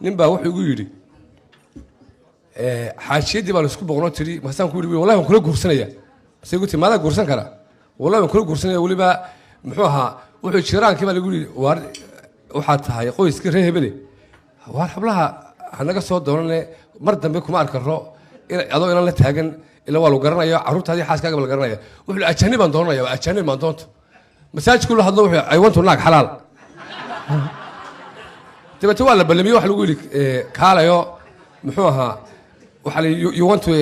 Nin baa wuxuu igu yidhi, xaajiyadii baan isku boqnoo tiri, masaan ku yidhi, "Wallahi waan kula guursanaya." Mase igu tiri, "Maadaa guursan kara?" "Wallahi waan kula guursanaya." Weliba muxuu ahaa, wuxuu jiraankii baa lagu yidhi, "Waar, waxaad tahay qoyskii reer hebele, waar hablaha hanaga soo doonane, mar dambe kuma arkaro adoo inan la taagan, ila waa lagu garanaya, carruurtaadii xaaskaaga ba la garanaya." Wuxuu, "Ajaanib baan doonanaya, waa ajaanib baan doonto." Masaajidku la hadlo, wuxuu, "I want to naag xalaal." Dabeete waa la ballamiyey. Waxa lagu yidhi, kaalayo, muxuu ahaa, waxaa la you want to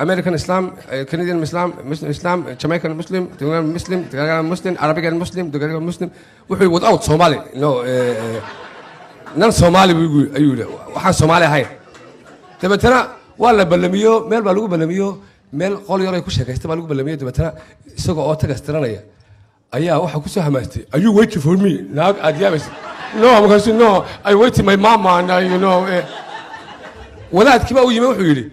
American Islam, Canadian Islam, Muslim Islam, Jamaican Muslim, Muslim, Muslim, Arabican Muslim, Muslim Muslim. Wuxuu, "Without Somali, no, nan Somali," buu ayuu yidhi, "waxaan Soomaali ahayn." Dabeetana waa la ballamiyo, meel baa lagu ballamiyo, meel qol yar ay ku sheekaysta baa lagu ballamiyo. Dabeetana isagoo oo tagas tiranaya ayaa waxaa kusoo hamaastay, "Are you waiting for me?" Naag aad yaabaysa. "No," markaasu, "No, I waiting my mama and I, you know." Wadaadkii baa u yimi, wuxuu yidhi,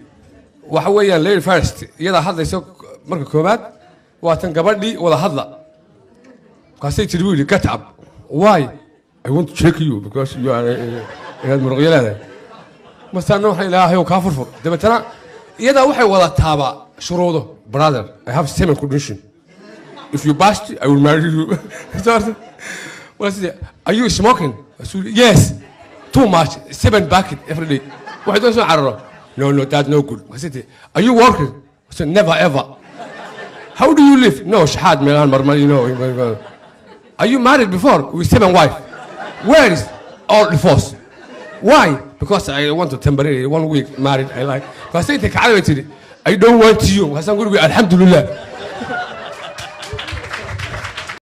"Waxa weeyaan lady first, iyadaa hadlayso marka koowaad, waa tan gabadhii, wada hadla." Markaasay tiri, buu yidhi, "Get up." "Why?" "I want to check you because you are inaad muruqyo leedahay." Masaana waxa Ilaahay kaa furfur. Dabeetana iyadaa waxay wadataaba shuruudo. "Brother, I have seven condition. If you bust, I will marry you." "Are you smoking?" "Yes, too much, seven packet every day." Waxay doon soo cararo. "No, no, that's no good." Markaasay, "Are you working?" I said, "Never ever." "How do you live?" "No, shaxaad meelahan marmar." "Are you married before?" "With seven wife." "Where is all divorce?" "Why?" "Because I want to temporary one week married, I like." Markaasay intay kacday bay tidhi, "I don't want you." Markaasaan gurigu, alxamdulilah.